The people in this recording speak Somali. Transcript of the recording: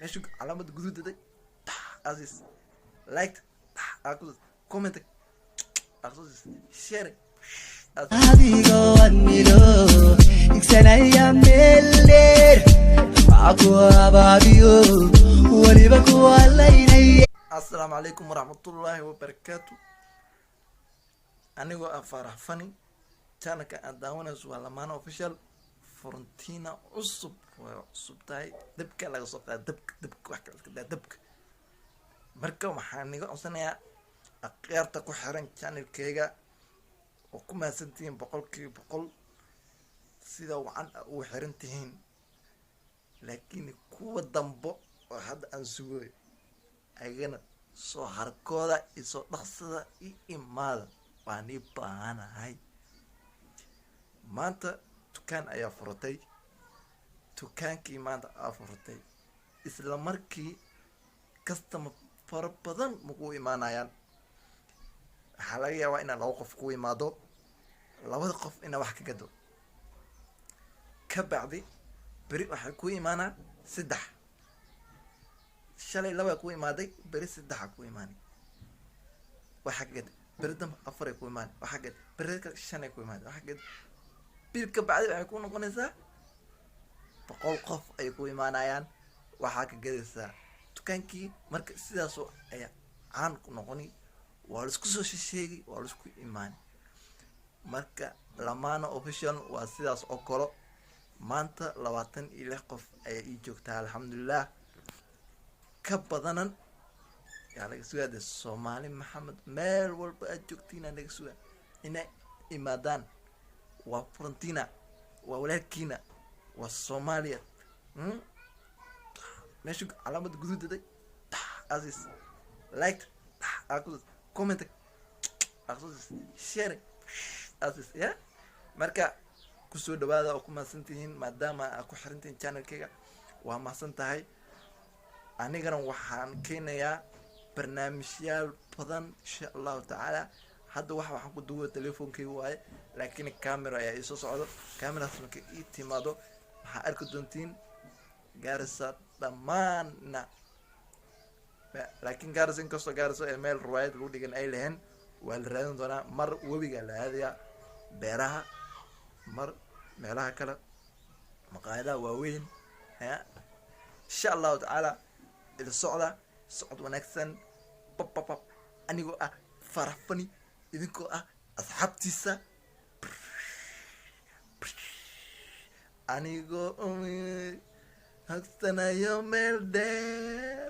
Meesha calaamada guduudaday asis, like comment, share. Adigoo admilo igsanaya meel dheer, waxaa ku abaabiyo weliba ku halaynaya. Asalaamu calaykum waraxmatullaahi wabarakaatu. Anigoo ah Faarax Fani, channelka aad daawanayso waa Lamaana Official. Frontina cusub, way cusub tahay. Dabka laga soo qaada, dabka, dabka, wax kale iska daa, dabka. Marka waxaan niga codsanayaa akhyaarta ku xiran channelkeyga oo ku mahadsantihiin 100%, sida wacan a ugu xiran tihiin, laakiin kuwa dambo oo hadda aan sugayo ayagana soo harkooda iyo soo dhaqsada iyo imaada, waa nii baahanahay. Maanta dukaan ayaa furatay. Dukaankii maanta aa furatay, isla markii customer fara badan makuu imaanayaan. Waxaa laga yaabaa inaa laba qof ku imaado, labada qof inaa wax ka gado. Ka bacdi beri waxay ku imaanaa saddex. Shalay laba ku imaaday, beri saddexa ku imaanay, waxaa ka gad. Beri dambe afaray ku imaanay, waxaa gad. Beri kale shanay ku imaaday, waxaa gad. Bil ka bacdi waxay ku noqonaysaa 100 qof ay ku imaanayaan, waxaa ka gadaysaa dukaankii. Marka sidaasoo ayaa caan ku noqoni, waa laisku soo shisheegay, waa laisku imaanay. Marka Lamaana Official waa sidaas oo kalo. Maanta 26 qof ayaa ii joogtaa, alxamdulilah. Ka badanan yaa laga sugaa de. Soomaali Maxamed, meel walba aad joogtiina laga sugaa inay imaadaan. Waa frontina, waa walaalkiina, waa Soomaaliya. Meesha calaamada guduudaday asis, like, comment, share asis ya. Marka kusoo dhawaada oo ku mahadsan tihiin maadaama aad ku xirantihiin channelkayga. Waa mahadsan tahay. Anigana waxaan keenayaa barnaamijyaal badan, insha Allahu tacaala. Hadda waxaan ku duuba telefonkayga waaye, laakiin camera ayaa iisoo socdo. Cameraas marka ii timaado, waxaa arki doontiin Gaarisa dhammaanna. Laakiin Gaarisa, inkastoo Gaarisa ee meel riwaayad lagu dhigan ay laheen, waa la raadin doonaa. Mar webiga la aadayaa, beeraha, mar meelaha kale, maqaayadaha waaweyn ya, insha Allahu tacaala. Ila socda, socod wanaagsan. Bababab, anigoo ah Farax Fani, idinkoo ah asxaabtiisa, anigoo hagsanayo meel dheer.